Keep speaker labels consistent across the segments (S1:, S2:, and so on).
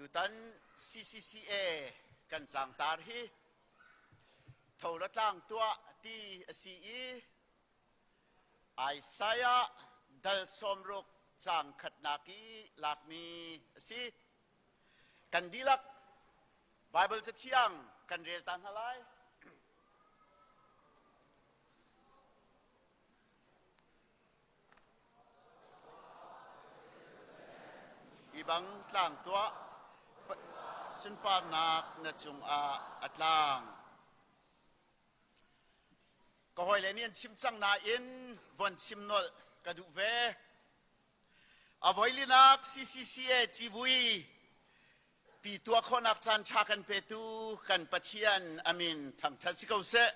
S1: Tutan CCCA kan tlangtar hi tho la tlang tuah ti a si i Isaiah dal sawmruk caang khatnak i lakmi a si. Kan dihlak Baibal Cathiang kan rel ta hna lai. Hi bang tlang tuah, sunparnak na cungah a tlang. Ka hawile nih an chim cang nain von chim nolh ka duh ve. A voilinak CCCA civui pi tuah khawhnak caan ṭha kan petu kan Pathian amin thangṭhat si ko seh.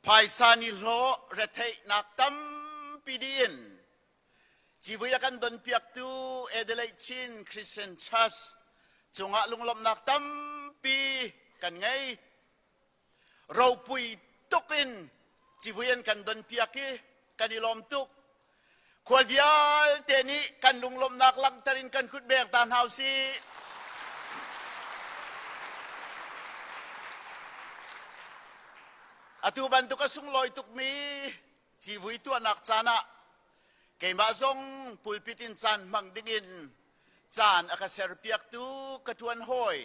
S1: Phaisa ni hlawh retheihnak tampi dih in civui a kan donpiaktu Adelaide Chin Christian Church cungah lunglawmhnak tampi kan ngei. Ropui tuk in civui an kan donpiak i kan i lawm tuk. Khual vialte nih kan lunglawmhnak langhter in kan kut beng ta hna usih. Atu bantuk a sunglawi tukmi civui tuahnak caan ah keimah zong pulpit in caan hmang dingin caan a ka serpiaktu ka ṭuan hawi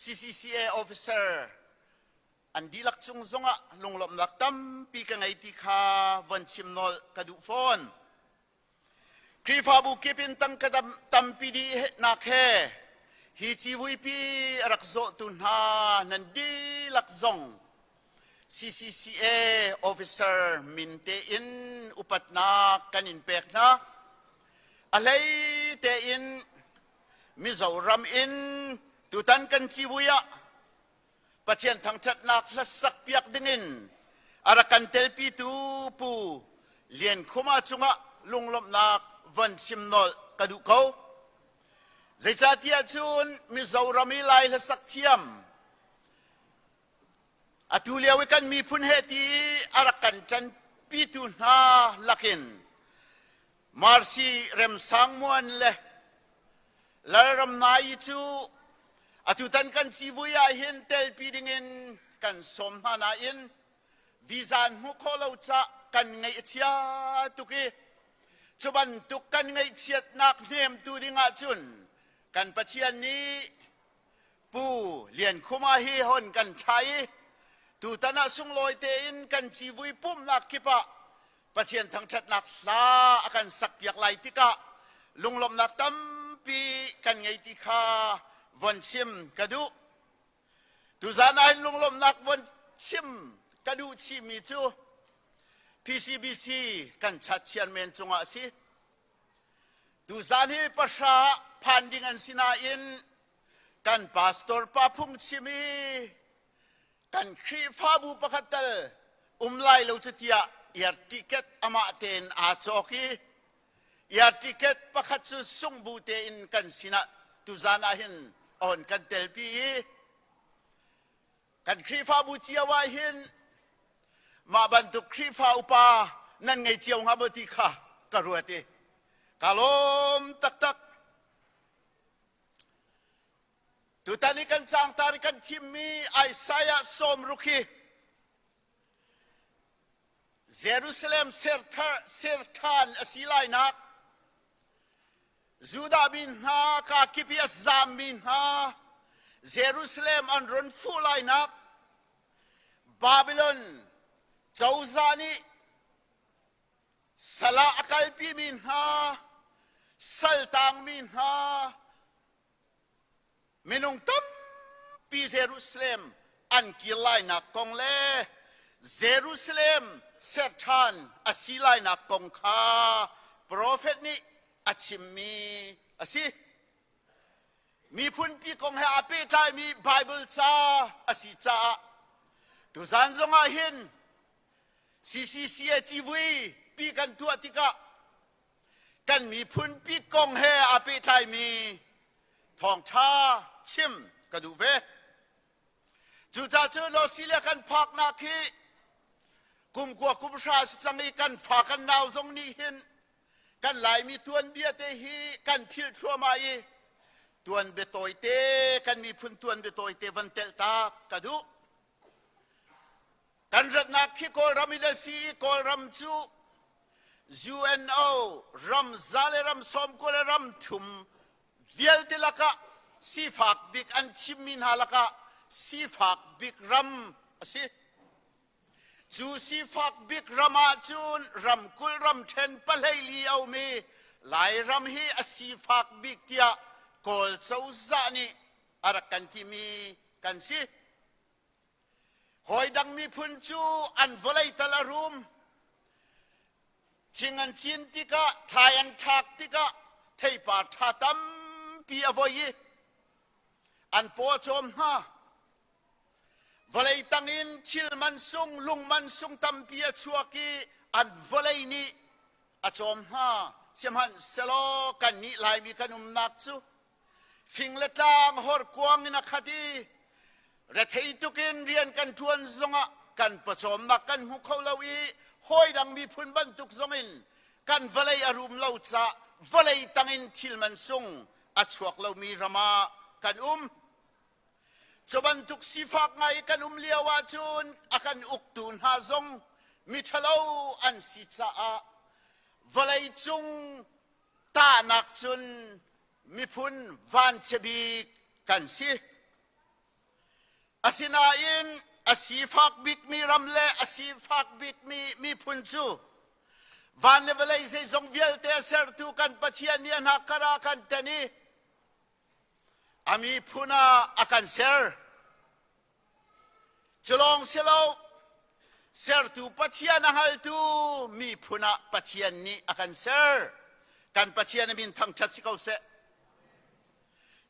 S1: CCCA officer an dihlak cung zongah lunglawmhnak tampi ka ngei ti kha von chim nawl ka duh fawn. Khrihfabu kip in tangka tampi dihnak he hi civuipi a rak zawhtu hna nan dihlak zong CCCA officer min tein upatnak kan in pek hna. A hlei tein Mizoram in tutan kan civui ah Pathian thangṭhatnak hlasak piak dingin a rak kan telpitu Pu Lian Khuma cungah lunglawmhnak von chim nolh ka duh ko. Zeicahtiah cun Mizoram i Lai hlasak thiam atu lio i kan miphun he ti a rak kan ṭanpitu hna lakin Marcy Remsang Muan le Lalram Nai cu atutan kan civui ah hin telpi dingin kan sawm hna nain visa an hmuh khawh lo cah kan ngaih a chia tuk i cu bantuk kan ngaihchiatnak hnemtu ding ahcun kan Pathian nih Pu Lian Khuma hi hon kan thlah i tutan ah sunglawi tein kan civui pumhnak kip ah Pathian thangṭhatnak hla a kan sakpiak lai tikah lunglawmhnak tampi kan ngei ti kha von chim ka duh. Tuzan ah hin lunglawmhnak von chim ka duh chihmi cu PCBC kan chat chairman cungah a si. Tuzan hi pahra phan ding an si nain kan pastor pa phungchim i kan Khrihfabu pakhat tal um lai lo cu tiah air ticket amah tein aa cawk i air ticket pakhat cu sungbu tein kan sinah tuzan ah hin a hon kan telpi i kan Khrihfabu cio ah hin mah bantuk Khrihfa upa nan ngei cio hnga maw ti kha ka ruat i ka lawm taktak. Tutan i kan cangtar i kan thimmi Isaiah 60 hi Jerusalem ser ṭhan a si lainak Judah mi hna kakip i a zammi hna Jerusalem an run fuh lainak Babylon cozah nih sal ah a kalpimi hna saltangmi hna Minung tampi Jerusalem an kir lainak kong le Jerusalem ser ṭhan a si lainak kong kha profet nih a chimmi a si. Miphunpi kong he aa pehtlaimi Baibal ca a si caah tuzan zongah hin CCCA civui pi kan tuah tikah kan miphunpi kong he aa pehtlaimi thawngṭha chim ka duh ve. Cucaah cun Australia kan phaknak hi kum kua kum hra si cang i kan fa kan nau zong nih hin kan Laimi tuanbia te hi kan philh thluahmah i. Tuanbia tawite kan miphun tuanbia tawite van telh ta ka duh. Kan ratnak khi Kawlram in a si i Kawlram cu UNO ram za le ram 90 le ram thum vialte lakah sifak bik an chimmi hna lakah sifak bik ram a si. Cu sifak bik ram ahcun ramkulh ramṭhen pahlei a um i Lairam hi a sifak bik tiah Kawl cozah nih a rak kan timi kan si. Hawi dang miphun cu an vawlei tal a rum. Thing an cin tikah, thlai an thlak tikah theipar ṭha tampi a voi i an paw a cawm hna. Vawlei tangin thil mansung, lung mansung tampi a chuak i an vawlei nih a cawm hna. Sihmanhsehlaw kannih Laimi kan umnak cu fing le tlang horkuang in a khat i rethei tukin rian kan ṭuan zongah kan pawcawmnak kan hmu kho lo i hawidang miphun bantuk zongin kan vawlei a rum lo caah vawlei tangin thil man sung a chuak lomi ram ah kan um. Cu bantuk sifak ngai i kan um lio ahcun a kan uktu hna zong miṭhalo an si caah vawlei cung tahnak cun miphun vanchia bik kan si. Asinain a sifak bikmi ram le a sifak bikmi miphun cu van le vawlei zeizong vialte a sertu kan Pathian nih a hnakkar ah a kan ten i a miphun ah a kan ser. Cu lawng si lo, sertu Pathian a hngaltu miphun ah Pathian nih a kan ser. Kan Pathian a min thangṭhat si ko seh.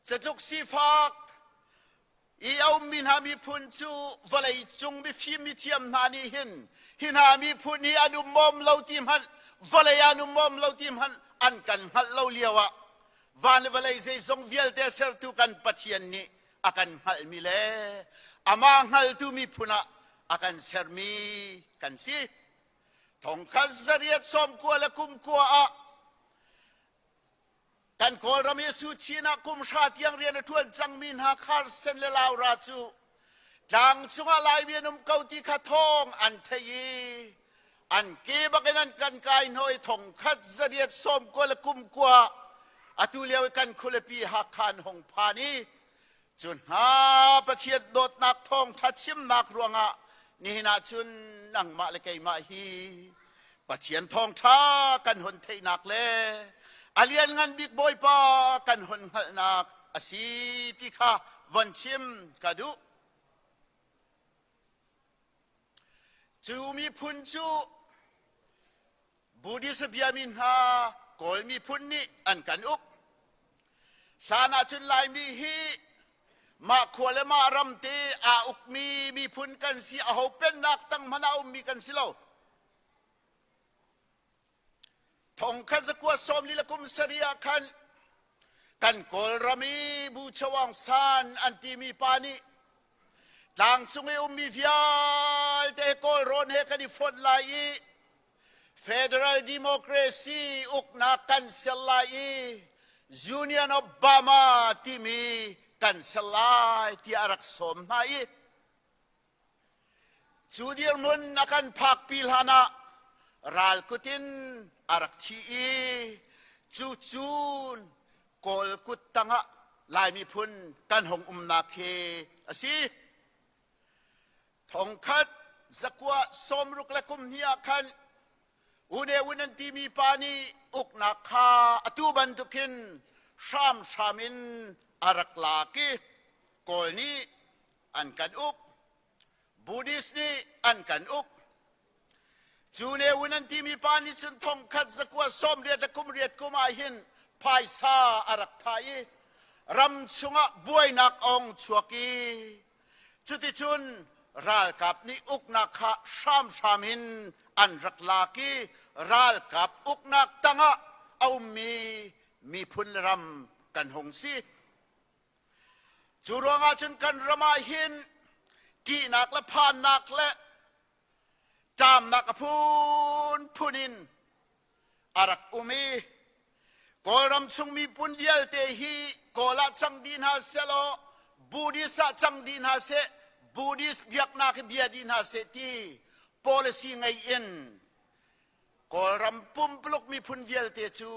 S1: Catluk sifak i a ummi hna miphun cu vawlei cung mifim mithiam hna nih hin hi hna miphun hi an um mawm lo ti hmanh vawlei an um mawm lo ti hmanh an kan hngalh lo lio ah van le vawlei zeizong vialte sertu kan Pathian nih a kan hngalhmi le amah hngaltu miphun ah a kan sermi kan si. Thongkhat zariat 90 le kum kua ah kan Kawlram i Suchin ah kum hra tiang rian a ṭuan cangmi hna Carson le Laura cu tlang chungah Laimi an um ko ti kha thawng an theih i an ke bakin an kan kai hnawh i thongkhat zariat 90 le kum kua atu lio i kan khualipi Hakha an hung phan i cu hna Pathian dawtnak thawngṭha chimnak ruangah nihin ah cun nangmah le keimah hi Pathian thawngṭha kan hun theihnak le a lianngan bik Bawipa kan hun hngalhnak a si ti kha von chim ka duh. Cu miphun cu Buddhist biami hna Kawl miphun nih an kan uk. Hlan ahcun Laimi hi mah khua le mah ram te aa ukmi miphun kan si, aho pennak tang hmanh ah a ummi kan si lo. Thongkhat zakua 40 le kum sarih ah khan kan Kawlram i Bu Chawang San an timi pa nih tlangcung i ummi vialte Kawlrawn he kan i fonh lai i Federal Democracy uknak kan ser lai i Union of Burma timi kan ser lai tiah a rak sawm hna i Cu dirhmun a kan phakpi hlan ah ral kut in a rak thi i cu cun Kawl kut tangah Lai miphun kan hung umnak hi a si. Thongkhat zakua 60 le kum hnih ah khan Une Un an timi pa nih uknak kha atu bantukin hramhram in a rak lak i Kawl nih an kan uk. Buddhist nih an kan uk. Cu Ne Win an timi pa nih cun thongkhat zakua 80 le kum riat kum ah hin phaisa a rak thah i ram chungah buainak ong chuak i Cuticun ralkap nih uknak kha hramhram in an rak lak i ralkap uknak tangah a ummi miphun le ram kan hung si. Cu ruangah cun kan ram ah hin ṭihnak le phannak le ṭamnak a phunphun in a rak um i Kawlram chung miphun vialte hi. Kawl ah cang dih hna sehlaw Buddhist ah cang dih hna seh Buddhist biaknak hi bia dih hna seh ti policy ngei in Kawlram pumpuluk miphun vialte cu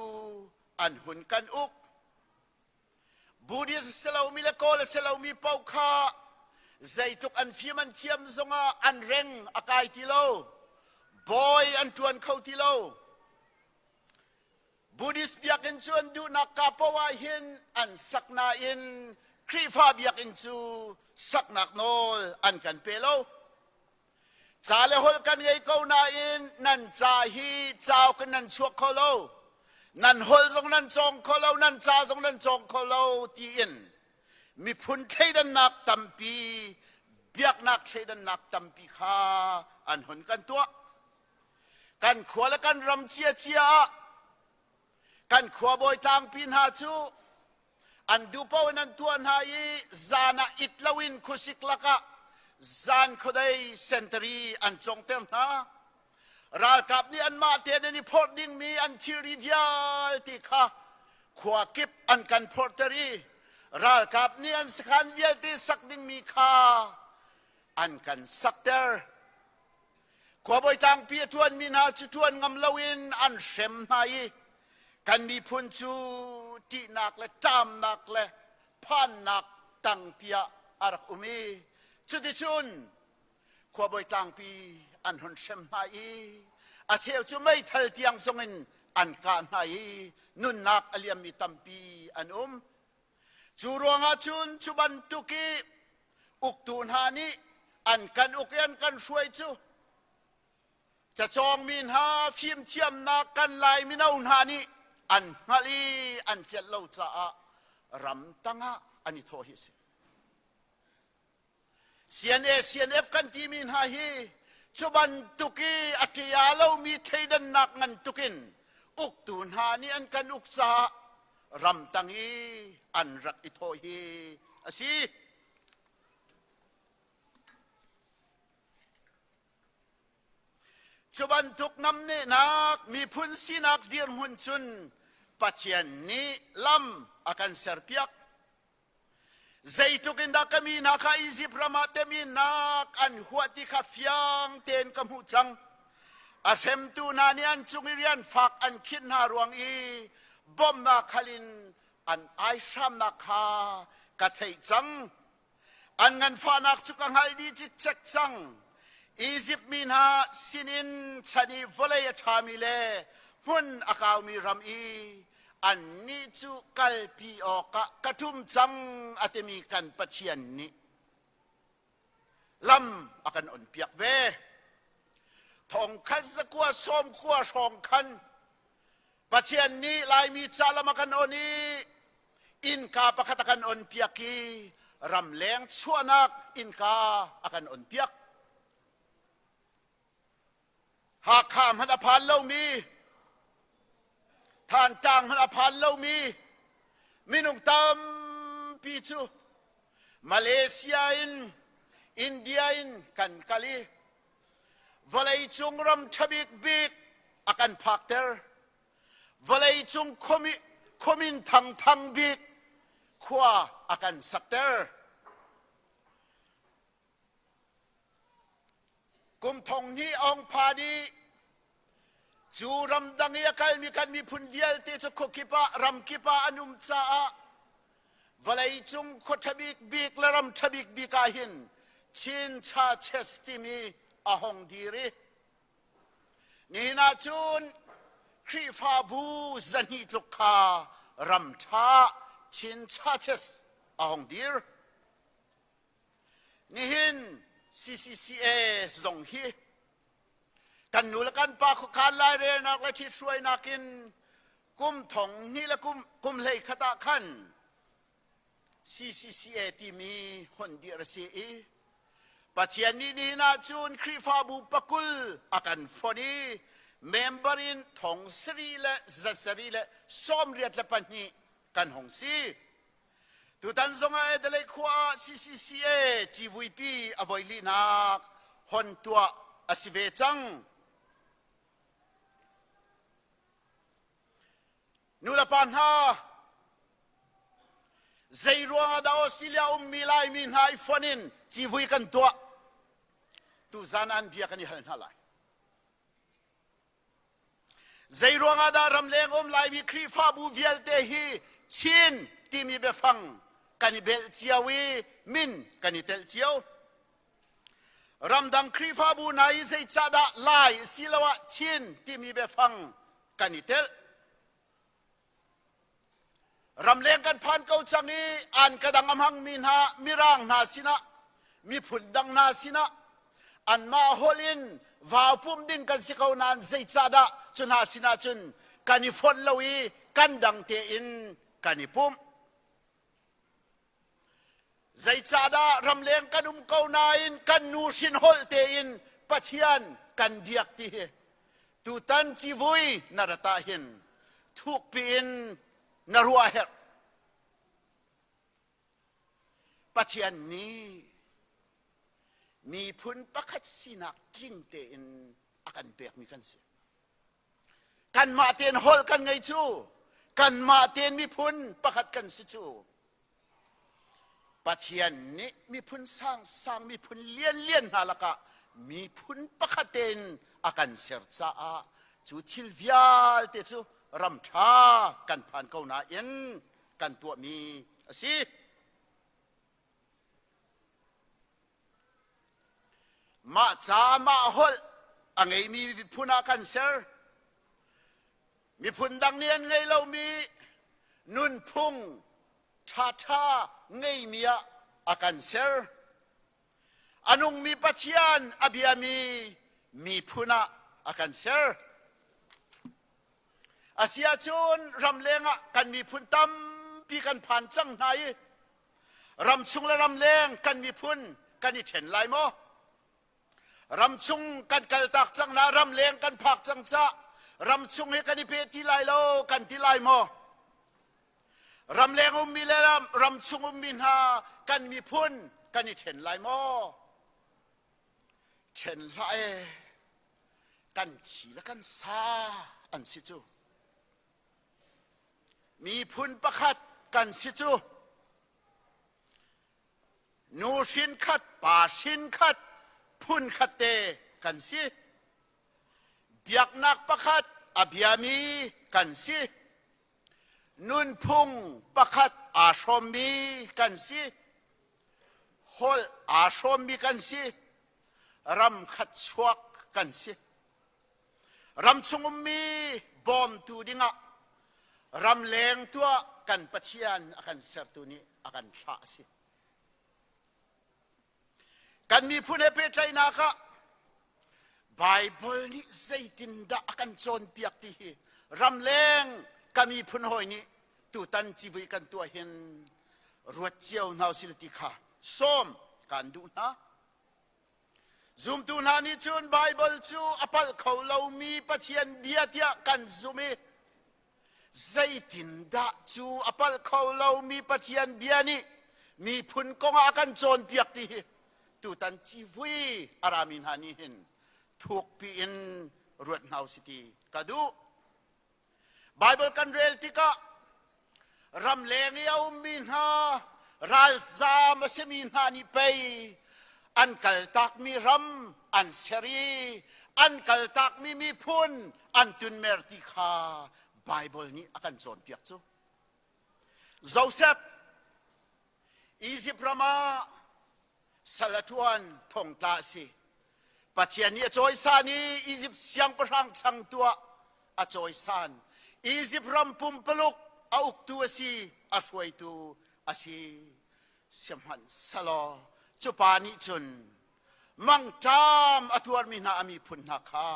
S1: an hun kan uk. Buddhist si lomi le Kawl a si lomi paoh kha zeitluk an fim an thiam zongah an reng a kai ti lo. Bawi an ṭuan kho ti lo. Buddhist biakinn cu an duhnak ka paoh ah hin an sak nain Khrihfa biakinn cu saknak nawl an kan pe lo. Ca le holh kan ngei ko nain nan ca hi cauk in nan chuak kho lo. Nan holh zong nan cawng kho lo, nan ca zong nan cawng kho lo tiin miphun thleidannak tampi, biaknak thleidannak tampi kha an hun kan tuah. Kan khua le kan ram ciacia ah kan khuabawi tlangpi hna cu an duhpaoh in an tuah hna i zan ah it loin khuasik lakah zan khuadei sentari an congter hna. Ralkap nih anmah tein an i phorh dingmi an thilri vialte kha khua kip an kan phorhter i ralkap nih an sakhan vialte sak dingmi kha an kan sakter. Khuabawi tlangpi a ṭuanmi hna cu ṭuan ngam loin an hrem hna i kan miphun cu ṭihnak le ṭamnak le phannak tangpi ah a rak um i cuticun khuabawi tlangpi an hun hrem hna i a cheu cu meithal tiang zongin an kah hna i nunnak a liammi tampi an um. Cu ruangah cun cu bantuk i uktu hna nih an kan uk i an kan hruai cu cacawngmi hna fimthiamnak kan Lai mino hna nih an hngalh i an celh lo caah ramtang ah an i thawh hi a si. CNA CNF kan timi hna hi cu bantuk i a ṭia lomi thleidannak ngan tukin uktu hna nih an kan uk caah ramtang i an rak i thawh hi a si. Cu bantuk namnehnak miphun sinak dirhmun cun Pathian nih lam a kan serpiak. Zeitluk in dah ka mi hna kha Izipt ram ah teminnak an huah ti kha fiang tein ka hmuh cang. A hremtu hna nih an cung i rian fak an khinh hna ruang i bawmhnak hal in an aihramnak kha ka theih cang. An nganfahnak cu ka hngalh dih cikcek cang. Izipt mi hna sinin chan i vawlei a ṭhami le hmun a kaumi ram i annih cu kalpi awkah ka ṭum cang a timi kan Pathian nih lam a kan onpiak ve. Thongkhat zakua sawmkua hrawng khan Pathian nih Laimi ca lam a kan on i innka pakhat a kan onpiak i ramleng chuahnak innka a kan onpiak. Hakha hmanh a phan lomi, Thantlang hmanh a phan lomi minung tampi cu Malaysia in India in kan kal i vawleicung ram ṭha bikbik a kan phakter. Vawleicung khuamin thangthang bik khua a kan sakter. Kum thong hnih a hung phan i cu ramdang i a kalmi kan miphun vialte cu khuakip ah ramkip ah an um caah vawleicung khua ṭha bikbik le ram ṭha bikbik ah hin Chin Churches timi a hung dir i nihin ah cun Khrihfabu 200 tluk kha ram ṭha Chin Churches a hung dir. Nihin CCCA zong hi kan nu le kan pa khuakhan lairelnak le ṭhithruainak in kum thong hnih le kum kum hlei khat ah khan CCCA timi hon dir a si i Pathian nih nihin ahcun Khrihfabu pakul a kan fonh i member in thong sarih le zasarih le 82 kan hung si. Tutan zongah Adelaide khua ah CCCA civuipi a voi linak hon tuah a si ve cang. Nulepa hna, Zei ruangah dah Australia ummi Laimi hna i fonh in civui kan tuah? Tuzan an bia kan i hal hna lai. Zei ruangah dah ramleng um Laimi Khrihfabu vialte hi Chin timi biafang kan i belh cio i min kan i telh cio? Ramdang Khrihfabu hna hi zeicahdah Lai asiloah Chin timi biafang kan i telh? Ramleng kan phan ko cang i an ka dang a hmangmi hna Mirang hna sinah miphun dang hna sinah anmah holh in vau pumh ding kan si ko nain zeicahdah cu hna sinah cun kan i fonh lo i kan dang tein kan i pumh. Zeicahdah ramleng kan um ko nain kan nu hrin holh tein Pathian kan biak ti hi tutan civui na rat ah hin thukpi in na ruah herh. Pathian nih miphun pakhat sinak tling tein a kan pekmi kan si. Kanmah tein holh kan ngei cu kanmah tein miphun pakhat kan si cu. Pathian nih miphun sangsang miphun lianlian hna lakah miphun pakhat tein a kan ser caah cu thil vialte cu ram ṭha kan phan ko nain kan tuahmi a si. Mah ca mah holh a ngeimi miphun ah kan ser. Miphun dang nih an ngei lomi nunphung ṭhaṭha ngeimi ah a kan ser. A nungmi Pathian a biami miphun ah a kan ser. Asiahcun ramleng ah kan miphun tampi kan phan cang hna i ramchung le ramleng kan miphun kan i ṭhen lai maw? Ramchung kan kaltak cang na ramleng kan phak cang ca ramchung hi kan i pe ti lai lo kan ti lai maw? Ramleng ummi le ram ramchung ummi hna kan miphun kan i ṭhen lai maw? Ṭhen hlah e kan thi le kan sa an si cu. Miphun pakhat kan si cu. Nu hrin khat, pa hrin khat, phun khat te kan si. Biaknak pakhat a biami kan si. Nunphung pakhat aa hrawmmi kan si. Holh aa hrawmmi kan si. Ram khat chuak kan si. Ramchung ummi bawmtu dingah ramleng tuah kan Pathian a kan sertu nih a kan thlah a si. Kan miphun he pehtlaihnak ah Baibal nih zeitindah a kan cawnpiak ti hi ramleng ka miphun hawi nih tutan civui kan tuah hin ruat cio hna usih ti kha sawm kaan duh hna. Zumtu hna nih cun Baibal cu a palh kho lomi Pathian bia tiah kan zumh i zeitindah cu a palh kho lomi Pathian bia nih miphun kongah a kan cawnpiak ti hi tutan civui a rami hna nih hin thukpi in ruat hna usih ti ka duh. Baibal kan rel tikah ramleng i a ummi hna ralzaam a simi hna nih pei an kaltakmi ram an ser i an kaltakmi miphun an tunmer ti kha Baibal nih a kan cawnpiak cu. Joseph Izipt ram ah sal a ṭuan thongtla a si. Pathian nih a cawisan i Izipt siangpahrang changtu ah a cawisan. Izipt ram pumpaluk a uktu a si, a hruaitu a si. Sihmanhsehlaw cu pa nih cun mangṭam a tuarmi hna a miphun hna kha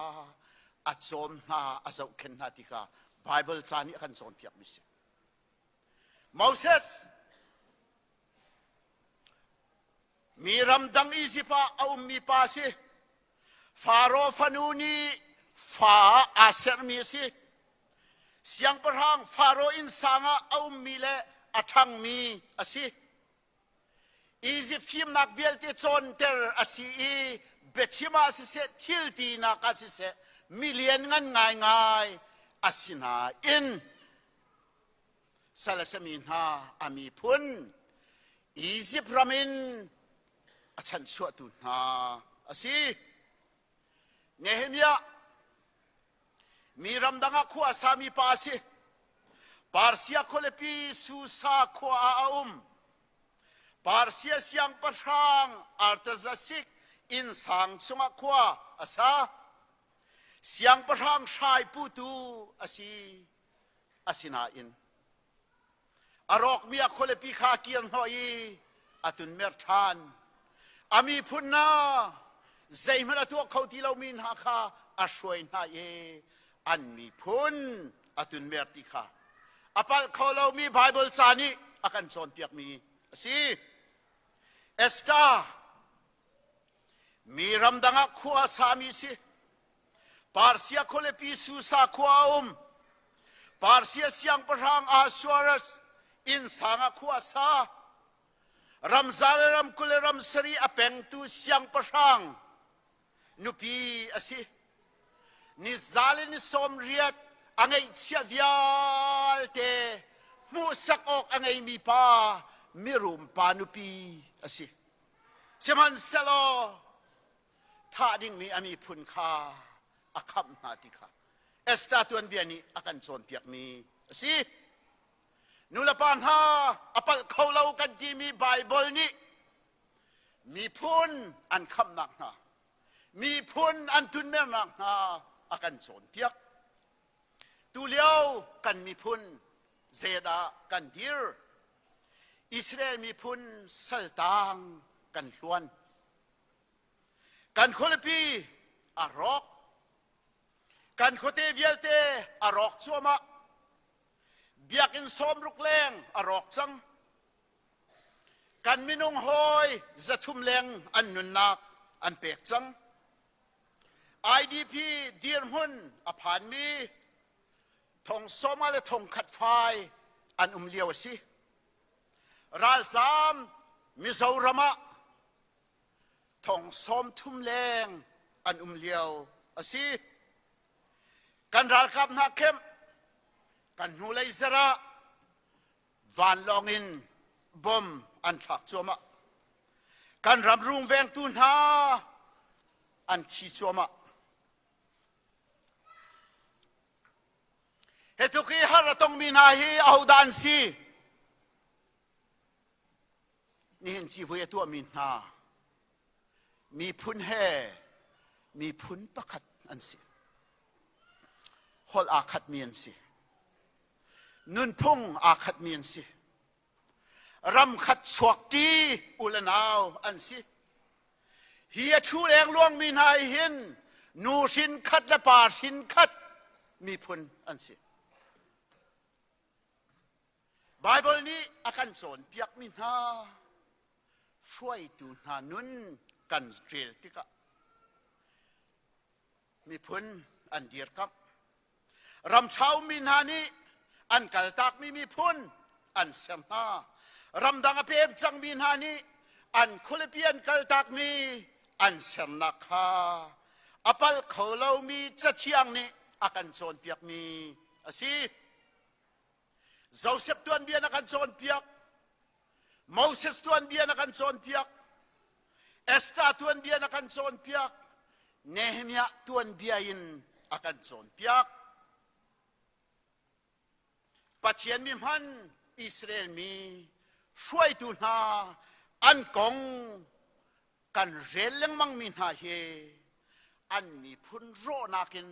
S1: a cawm hna, a zohkhenh hna ti kha Baibal ca nih a kan cawnpiakmi a si. Moses Mi ramdang Izipt ah a ummi pa a si. Faro fanu nih fa aa sermi a si. Siangpahrang Faro innsang ah a ummi le a ṭhangmi a si. Izipt fimnak vialte cawnter a si i biachim ah siseh, thil tinak ah siseh, mi lianngan ngaingai a si nain. Sal a sami hna a miphun Izipt ram in a chanchuahtu hna a si. Nehemiah mi ramdang ah khua a sami pa a si. Persia khualipi Susa khua ah a um. Persia siangpahrang Artaxerxes innsang chungah khua a sa. Siangpahrang hrai putu a si. Asinain a rawkmi a khualipi kha a kir hnawh i a tunmer ṭhan. A miphun hna zeihmanh a tuah kho ti lomi hna kha a hruai hna i an miphun a tunmer ti kha a palh kho lomi Baibal ca nih a kan cawnpiakmi a si. Esther mi ramdang ah khua a sami si. Persia khualipi Susa khua a um. Persia siangpahrang Ahasuerus innsang ah khua a sa. Ramza le ramkul le ramsarih a pengtu siangpahrang nupi a si. Ni za le ni sawm riat a ngeihchiah vialte hmuhsak awk a ngeimi pa mirum pa nupi a si. Sihmanhsehlaw thah dingmi a miphun kha a khamh hna ti kha Esther tuanbia nih a kan cawnpiakmi a si. Nulepa hna a palh kho lo kan timi Baibal nih miphun an khamhnak hna, miphun an tunmernak hna a kan cawnpiak. Tulio kan miphun zeidah kan dir? Israel miphun saltang kan hluan. Kan khualipi a rawk. Kan khuate vialte a rawk cuahmah. Biakinn sawmruk leng a rawk cang. Kan minung hawi 300 leng an nunnak an pek cang. IDP dirhmun a phanmi thong sawma le thong khat fai an um lio a si. Ralzaam Mizoram ah thong 30 leng an um lio a si. Kan ralkap hna kemh kan hnulei zarh ah vanlawng in bom an thlak cuahmah. Kan ram rungvengtu hna an thi cuahmah. Hi tluk i har a tongmi hna hi ahodah an si? Nihin civui a tuahmi hna miphun he miphun pakhat an si. Holh aa khatmi an si. Nunphung aa khatmi an si. Ram khat chuakṭi u le nau an si. Hi a ṭhu lengluangmi hna hi hin nu hrin khat le pa hrin khat miphun an si. Baibal nih a kan cawnpiakmi hna hruaitu hna nun kan rel tikah miphun an dirkamh. Ramṭha ummi hna nih an kaltakmi miphun an ser hna. Ramdang a pem cangmi hna nih an khualipi an kaltakmi an sernak kha a palh kho lomi Cathiang nih a kan cawnpiakmi a si. Joseph tuanbia na kan cawnpiak. Moses tuanbia na kan cawnpiak. Esther tuanbia na kan cawnpiak. Nehemiah tuanbia in a kan cawnpiak. Pathian mi hman Israel mi hruaitu hna an kong kan rel lengmang mi hna hi an miphun rawhnak in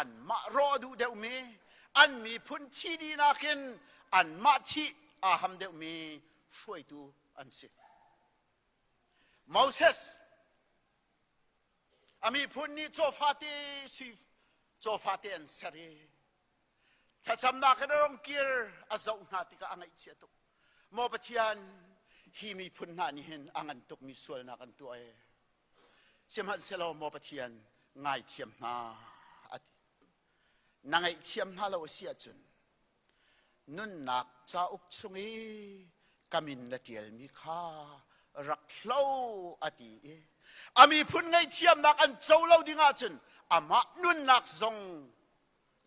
S1: anmah rawh a duh deuhmi an miphun thi dihnak in anmah thih aa ham deuhmi hruaitu an si. Moses a miphun nih cawfate sui cawfate an ser i Thlacamnak in a rung kir a zoh hna tikah a ngaihchia tuk. Maw Pathian, hi miphun hna nih hin a ngan tukmi sualnak an tuah ee. Sihmanhsehlaw maw Pathian, ngaithiam hna a ti. Na ngaihthiam hna lo a si ahcun nunnak cauk chung i ka min na ṭialmi kha rak hlo a ti i a miphun ngaihthiamnak an co lo ding ahcun amah nunnak zong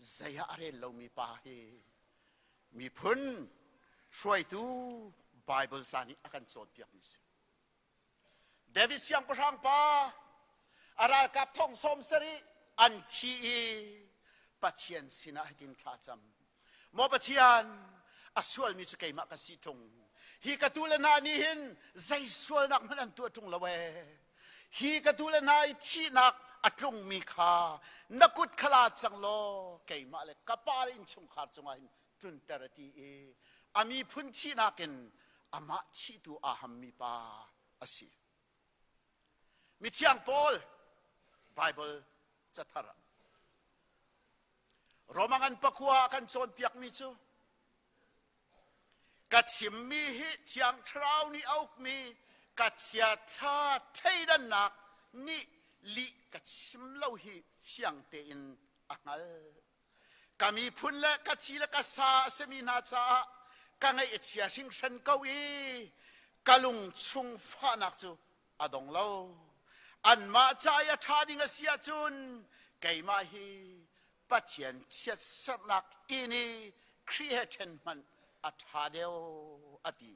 S1: zei ah a rel lomi pa hi miphun Hruaitu Bible ca nih a kan cawnpiakmi si. David siangpahrang pa a ralkap thong sawm sarih an thi i Pathian sinah hitin thla cam. Maw Pathian, a sualmi cu keimah ka si ṭung. Hi ka tu le hna nih hin zei sualnak hmanh an tuah ṭung lo ee. Hi ka tu le hna i thihnak a tlungmi kha na kut kha la cang law keimah le ka pa le innchungkhar cungah hin tlunter a ti i a miphun thihnak in amah thihtu aa hammi pa a si. Mithiang Paul Bible cathar ah Roma ngan pakua ah kan cawnpiakmi cu ka chimmi hi Thiang Thlarau nih a ukmi ka chiathla thleidannak nih lih ka chim lo hi fiang tein a hngal. Ka miphun le ka thi le ka sa a simi hna caah ka ngaih a chia hringhran ko i ka lung chung fahnak cu a dong lo. Anmah ca i a ṭha ding a si ahcun keimah hi Pathian chiatserhnak inn i Khrih he ṭhen hmanh a ṭha deuh a ti.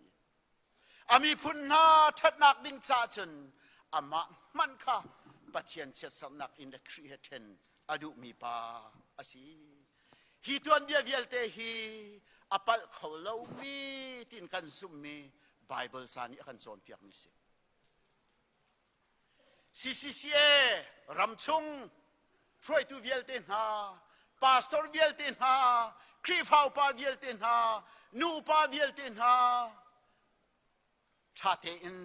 S1: A miphun hna ṭhatnak ding caah cun amah hmanh kha Pathian chiatserhnak inn le Khrih he ṭhen a duhmi pa a si. Hi tuanbia vialte hi a palh kho lomi tiin kan zumhmi Baibal ca nih a kan cawnpiakmi si. CCCA ramchung hruaitu vialte hna, pastor vialte hna, Khrihfa upa vialte hna, nupa vialte hna, ṭha tein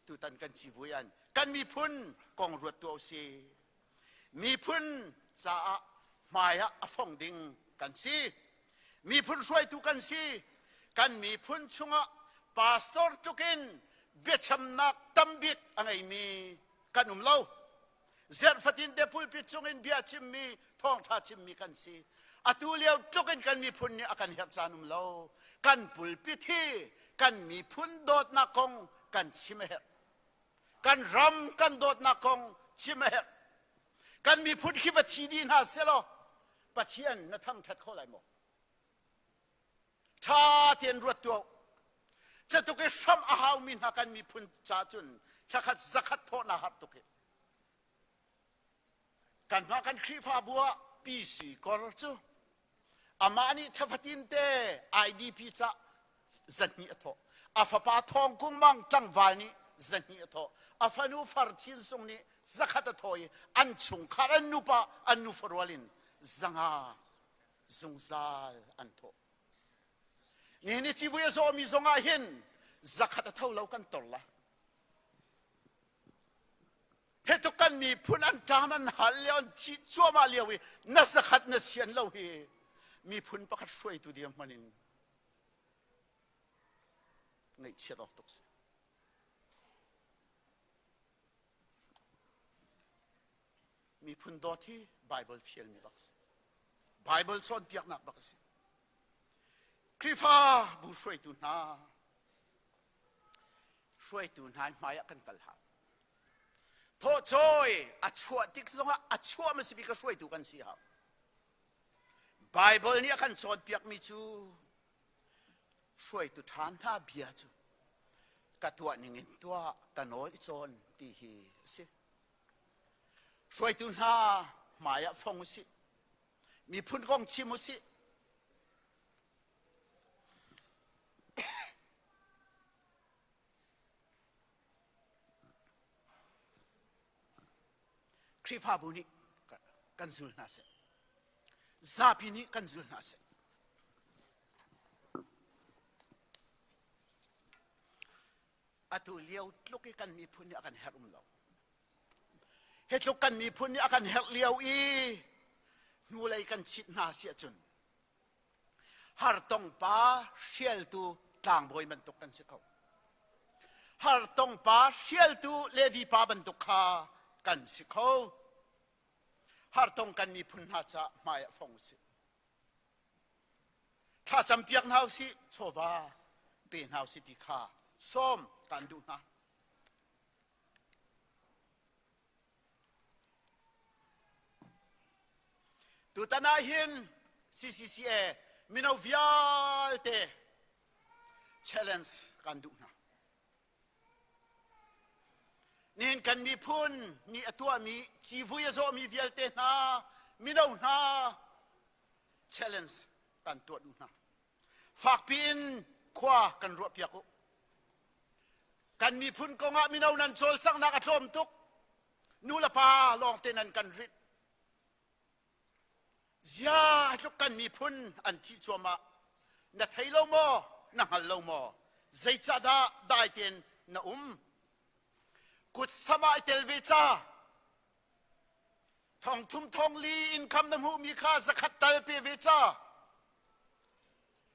S1: tutan kan civui an kan miphun kong ruat tuah usih. Miphun caah hmai ah a fong ding kan si. Miphun hruaitu kan si. Kan miphun chungah pastor tlukin biachamnak tambik a ngeimi kan um lo. Zerh fatin te pulpit cungin bia chimmi, thawngṭha chimmi kan si. Atu lio tlukin kan miphun nih a kan herh caan um lo. Kan pulpit hi kan miphun dawtnak kong kan chim a herh. Kan ram kan dawtnak kong chim a herh. Kan miphun khi va thi dih hna selaw Pathian na thangṭhat kho lai maw? Ṭha tein ruat tuah. Catuk i hramh a haumi hna kan miphun ca cun thlakhat zakhat thawh naa harh tuk hi. Kanmah kan Khrihfabu ah PC kor cu amah nih thlafatin te IDP ca zahnih a thawh. A fapa Thawng Kung Mang tlangval nih zahnih a thawh. A fanu Far Chin Sung nih zakhat a thawh i an chungkhar an nupa an nufa rual in zanga zungzal an thawh. Nihin i civui a zawmi zong ah hin zakhat a tho lo kan tor la. Hi tuk kan miphun an ṭam an hal lio an thih cuahmah lio i na zakhat na sian lo hi miphun pakhat hruaitu dirhmun in ngaihchiat awk tuk si. Miphun dawt hi Bible fialmi bak si. Bible cawnpiaknak bak a si. Khrihfa bu hruaitu hna hruaitu hna hmai ah kan kal hau. Thawhcawi a chuah tik zongah a chuah hmasa bik a hruaitu kan si hau. Bible nih a kan cawnpiakmi cu hruaitu ṭha hna bia cu ka tuah ning in tuah ka nawl i cawn ti hi a si. Hruaitu hna hmai ah fong usih. Miphun kong chim usih. Khrihfabu nih kan zul hna seh. Zapi nih kan zul hna seh. Atu lio tluk i kan miphun nih a kan herh um lo. Hi tluk kan miphun nih a kan herh lio i hnulei kan chit hna si ahcun hartong pa hrialtu tlangbawi bantuk kan si ko. Hartong pa hrialtu Levi pa bantuk kha kan si kho. Hartong kan miphun hna caah hmai ah fong usih. Thlacam piak hna usih, chawva pe hna usih ti kha sawm kan duh hna. Tutan ah hin CCCA mino vialte. Challenge kan duh hna. Nihin kan miphun nih a tuahmi civui a zawhmi vialte hna mino hna challenge kan tuah duh hna. Fakpi in khua kan ruahpiak u. Kan miphun kongah mino nan cawlcanghnak a tlawm tuk. Nu le pa lawngte nan kan rinh. Zia tluk kan miphun an thih cuahmah. Na thei lo maw? Na hngal lo maw? Zeicahdah dai tein na um? Kut sam ah i tel ve ca. Thong thum thong li income na hmuhmi kha zakhat tal pe ve ca.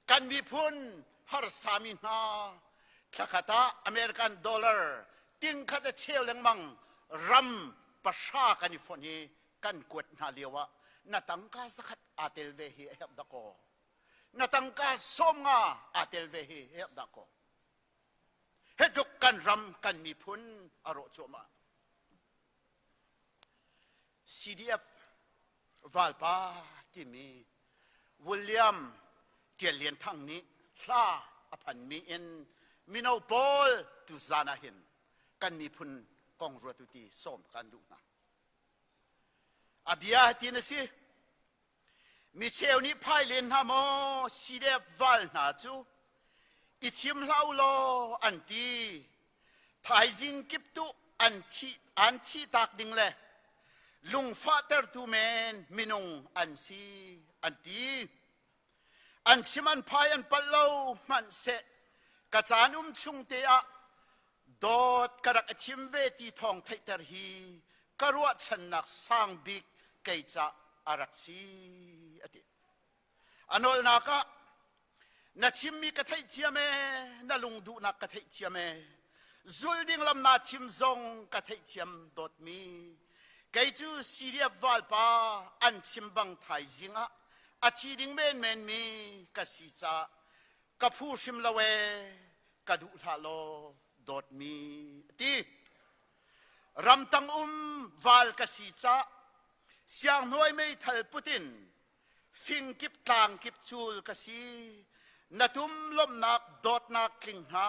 S1: Kan miphun harsami hna thlakhat ah American dollar tingkhat a cheu lengmang ram pahra kan i fonh i kan kuat hna lio ah na tangka zakhat aa tel ve hi a herh dakaw. Na tangka 50 aa tel ve hi a herh dakaw. Hitluk kan ram kan miphun a rawh cuahmah. CDF valpa timi William Ṭial Lian Thang nih hla a phanmi in mino pawl tuzan ah hin kan miphun kong ruat u ti sawm kan duh hna. A bia tin a si. Mi cheu nih phai len hna maw CDF val hna cu i thim hlah u law an ti. Thaizing kip tu an thih an thih tak ding le lungfahtertu men minung an si an ti. An chim an phai an palh lo hmanhseh ka caan um chung te ah dawt ka rak i thim ve ti thawng theihter hi ka ruahchannak sang bik kei ca a rak si a ti. A nawlnak ah na chimmi ka theihthiam ee, na lungduhnak ka theihthiam ee, zul ding lam naa thim zong ka theihthiam dawtmi. Kei cu Siria valpa an chim bang thaizing ah a thi ding menmen mi ka si caah ka phu hrim lo ee, ka duh hlah law dawtmi a ti. Ramtang um val ka si cah sianghnuai meithal put in fingkip tlangkip cul ka si. Na tum lawmhnak dawtnak tling hna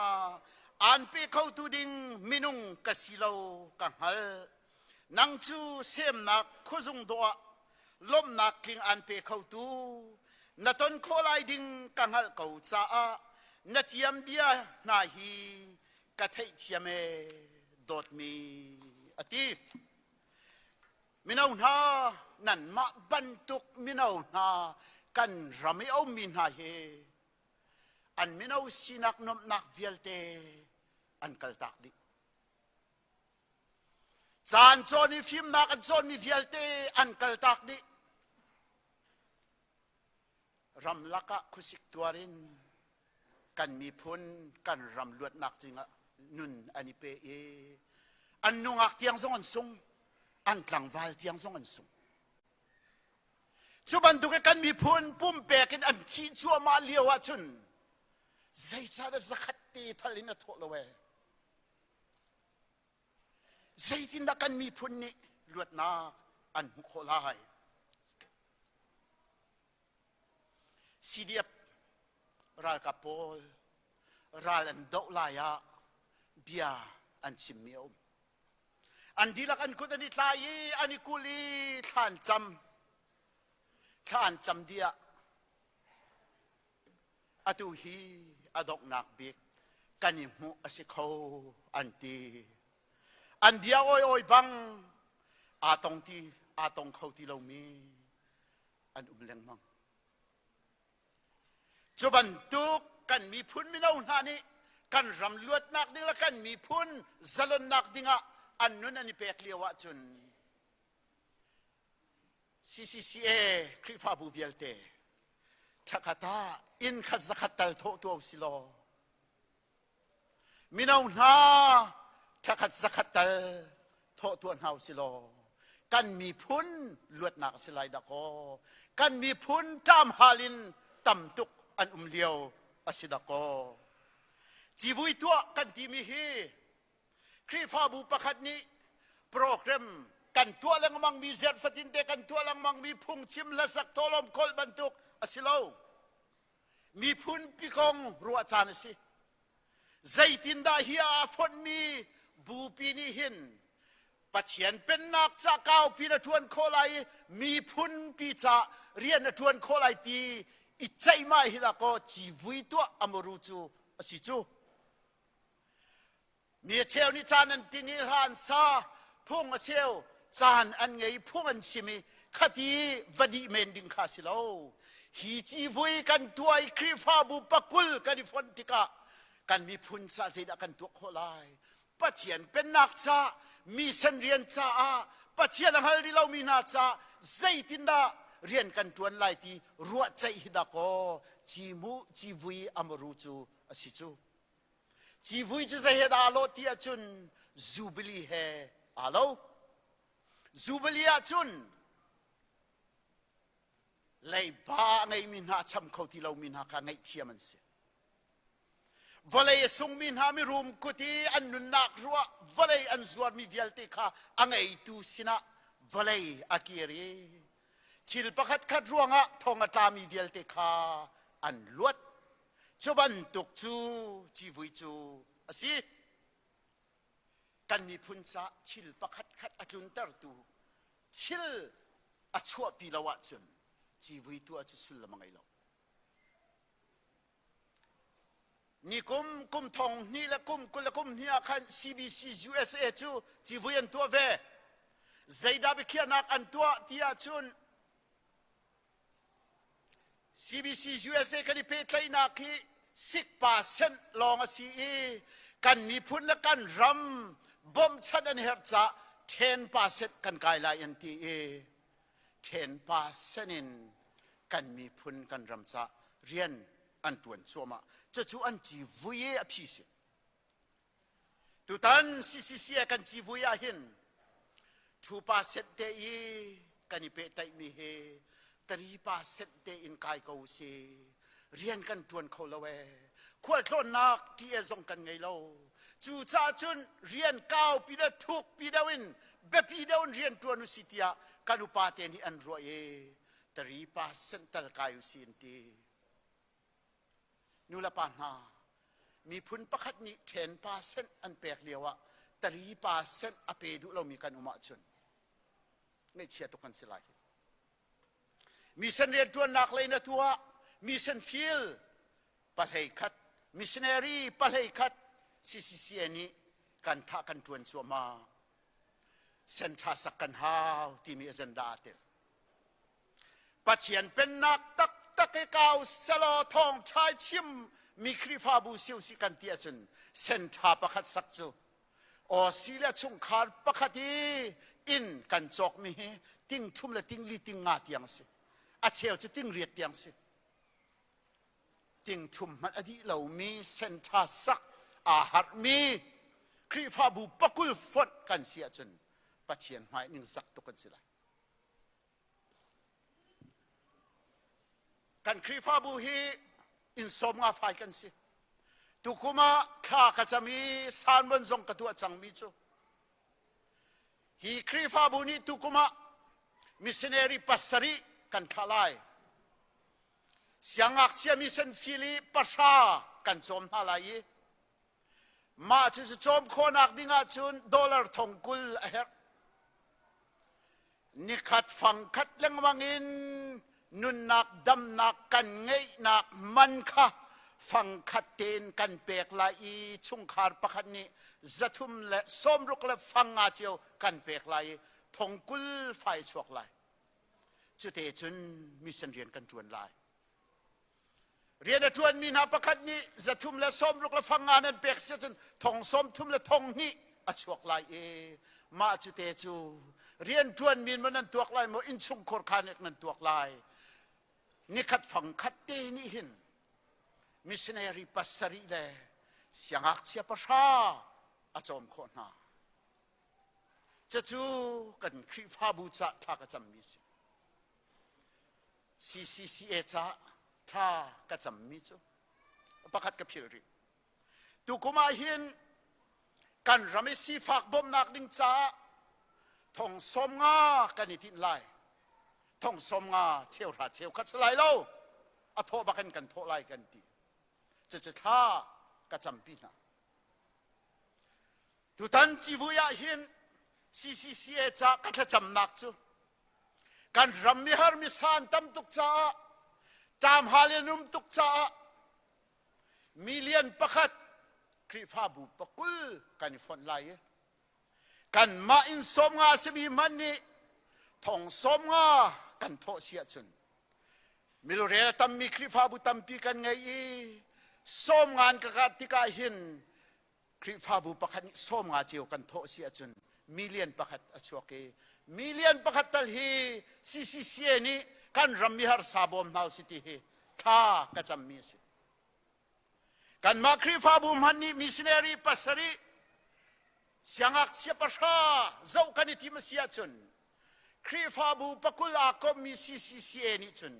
S1: aan pe khotu ding minung ka si lo ka hngalh. Nang cu semnak khuazung dawh ah lawmhnak tling aan pe khotu na ton khawh lai ding ka hngalh ko caah na ciam bia hna hi ka theihthiam ee dawtmi a ti. Mino hna nanmah bantuk mino hna kan ram i a ummi hna hi an mino sinak nuamhnak vialte an kaltak dih. Caan cawn i fimnak an cawnmi vialte an kaltak dih. Ramlak ah khuasik tuar in kan miphun kan ram luatnak cingah nun an i pe i an nungak tiang zong an sung, an tlangval tiang zong an sung. Cu bantuk i kan miphun pumpek in an thih cuahmah lio ahcun zeicahdah zakhat te thal in a thawh lo ee? Zeitindah kan miphun nih luatnak an hmuh khawh lai? CDF ralkap pawl ral an doh lai ah bia an chimmi a um. An dihlak an kut an i tlai i an i kulh i thla an cam. Thla an cam dih ah atu hi a donghnak bik kan i hmuh a si kho an ti. An bia awi awi bang aa tong ti aa tong kho ti lomi an um lengmang. Cu bantuk kan miphun mino hna nih kan ram luatnak ding le kan miphun zalonnak dingah an nun an i pek lio ahcun CCCA Khrihfabu vialte thlakhat ah inn khat zakhat tal thawh tuah u si law mino hna thlakhat zakhat tal thawh tuah hna u si law kan miphun luatnak a si lai dah kaw kan miphun ṭam hal in tam tuk an um lio a si dah kaw civui tuah kan timi hi Khrihfabu pakhat nih program kan tuah lengmangmi zerh fatin te kan tuah lengmangmi phungchim hlasak tawlawm kholh bantuk a si lo. Miphun pi kong ruah caan a si. Zeitindah hi aa fonhmi bupi nih hin Pathian pennak ca kaupi na ṭuan khawh lai i miphunpi ca rian na ṭuan khawh lai ti i ceihmai hi dah kaw civui tuah a muru cu a si cu. Mi a cheu nih caan an ting i hla an sa, phung a cheu caan an ngei phung an chim i khati va dih men ding kha si lo. Hi civui kan tuah i Khrihfabu pakul kan i fonh tikah kan miphun ca zeidah kan tuah khawh lai? Pathian pennak ca, mission rian caah Pathian a hngal rih lomi hna caah zeitindah rian kan ṭuan lai ti ruahceih hi dakaw cimu civui amaru cu a si cu. Civui cu zei he dah aa lawh ti ahcun Jubilee he aa lo. Jubilee ahcun leiba a ngeimi hna a cham kho ti lomi hna kha ngaihthiam an si. Vawlei a sungmi hna mirum kut i an nunnak ruah vawlei an zuarmi vialte kha a ngeitu sinah vawlei a kir i thil pakhat khat ruangah thong a tlami vialte kha an luat. Cu bantuk cu civui cu a si. Kan miphun caah thil pakhat khat a tluntertu thil a chuahpi lo ahcun civui tuah cu sullam a ngei lo. Nikum kum thong hnih le kum 20 le kum hnih ah khan CBC USA cu civui an tuah ve. Zeidah biakhiahnak an tuah ti ahcun CBC USA kan i pehtlaihnak hi sikpa sent lawng a si i kan miphun le kan ram bawmhchanh an herh caah 10% kan kai lai an ti i 10% in kan miphun kan ram caah rian an ṭuan cuahmah. Cucu an civui i a phi si. Tutan CCC ah kan civui ah hin thupa set te i kan i pehtlaihmi hi taripa set te in kai ko si. Rian kan ṭuan kho lo ee. Khualtlawnnak ṭih zong kan ngei lo. Cucaah cun rian kaupi le thukpi deuh in biapi deuh in rian ṭuan usi tiah kan upa te nih an ruah i taripa sent tal kai usi an ti. Nulepa hna, miphun pakhat nih 10% an pek lio ah 3% a pe duh lomi kan um ahcun ngaihchia tuk kan si lai. Mission rianṭuannak lei na tuah, mission field pahlei khat, missionary pahlei khat CCCA nih kan thah kan ṭuan cuahmah. Senṭha sak kan hau timi agenda aa tel. Pathian pennak taktak i kau selaw thawngṭha chim mi Khrihfabu si usih kan ti ahcun senṭha pakhat sak cu Australia chungkhar pakhat i inn kan cawkmi hi ting thum le ting li ting nga tiang a si. A cheu cu ting riat tiang si. Ting thum hmanh a dih lomi senṭha sak aa harhmi Khrihfabu pakul fonh kan si ahcun Pathian hmai ning zak tuk kan si lai. Kan Khrihfabu hi inn sawm nga fai kan si. Tukum ah thla ka cam i sermon zong ka tuah cangmi cu hi Khrihfabu nih tukum ah missionary pasarih kan thlah lai. Siangngakchia mission field i pahra kan cawm hna lai i mah cu cawm khawhnak ding ahcun dollar thong 20 a herh. Nikhat fangkhat lengmang in nunnak damnak kan ngeihnak man kha fangkhat tein kan pek lai i chungkhar pakhat nih zathum le sawmruk le fang nga cio kan pek lai i thong 20 fai chuak lai. Cute cun mission rian kan ṭuan lai. Rian a ṭuanmi hna pakhat nih zathum le sawmruk le fang nga nan pek si ahcun thong sawm thum le thong hnih a chuak lai i mah cu te cu rian ṭuanmi maw nan tuak lai maw innchungkhur kha nek nan tuak lai. Nikhat fang khat te nih hin missionary pasarih le siangngakchia pahra a cawm khawh hna. Cucu kan Khrihfabu ca thla ka cammi a si. CCCA caah thla ka cammi cu pakhat ka philh rih. Tukum ah hin kan ram i sifak bawmhnak ding caah thong 50 kan i tinh lai. Thong 50 cheu hra cheu khat si lai lo. A thawh bak in kan thawh lai kan ti. Cucu thla ka campi hna. Tutan civui ah hin CCCA ca ka thlacamnak cu kan ram mihar misan tam tuk caah ṭamhal in um tuk caah million pakhat Khrihfabu pakul kan i fonh lai i kanmah inn 50 a simi hmanh nih thong 50 kan thawh si ahcun milurel tammi Khrihfabu tampi kan ngei i 50 ka karh tikah hin Khrihfabu pakhat nih 50 cio kan thawh si ahcun million pakhat a chuak i million pakhat tal hi CCCA nih kan ram mi harsa bawm hna usih ti hi thla ka cammi a si. Kanmah Khrihfabu hmanh nih missionary pasarih siangngakchia pahra zoh kan i tim a si ahcun Khrihfabu pakul aa kommi CCCA nih cun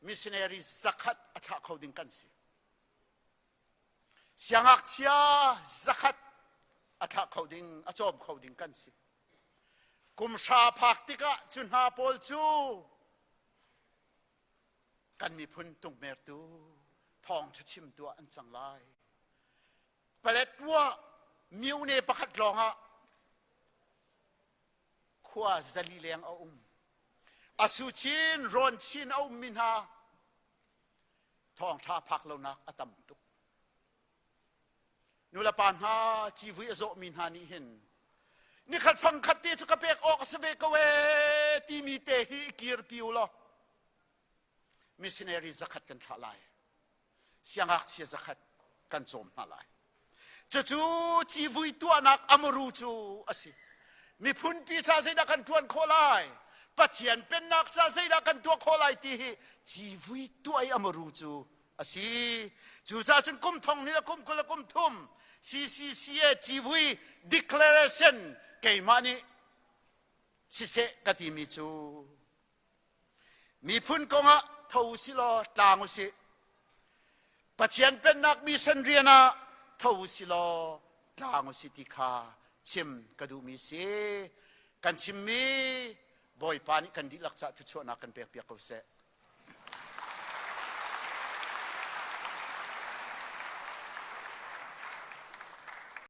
S1: missionary zakhat a thlah kho ding kan si. Siangngakchia zakhat a thlah kho ding, a cawm kho ding kan si. Kum hra phak tikah cu hna pawl cu kan miphun tungmertu thawngṭha chimtu ah an cang lai. Paletwa myone pakhat lawngah khua 400 leng a um. Asu chin, rawn chin a ummi hna thawngṭha phak lonak a tam tuk. Nulepa hna civui a zawhmi hna nih hin nikhat fangkhat te cu ka pek awk a si ve ko ee timi te hi i kirpi u law missionary zakhat kan thlah lai siangngakchia zakhat kan cawm hna lai cucu civui tuahnak amuru cu a si miphunpi ca zeidah kan ṭuan khawh lai Pathian pennak ca zeidah kan tuah khawh lai ti hi civui tuah i amuru cu a si cucaah cun kum thong hnih le kum 20 le kum thum CCCA civui declaration keimah nih siseh ka timi cu Miphun kongah tho u si law tlang u sih. Pathian pennak mission rian ah tho u si law tlang u sih ti kha chim ka duhmi si. Kan chimmi Bawipa nih kan dihlak caah thuchuahnak kan pek piak ko seh.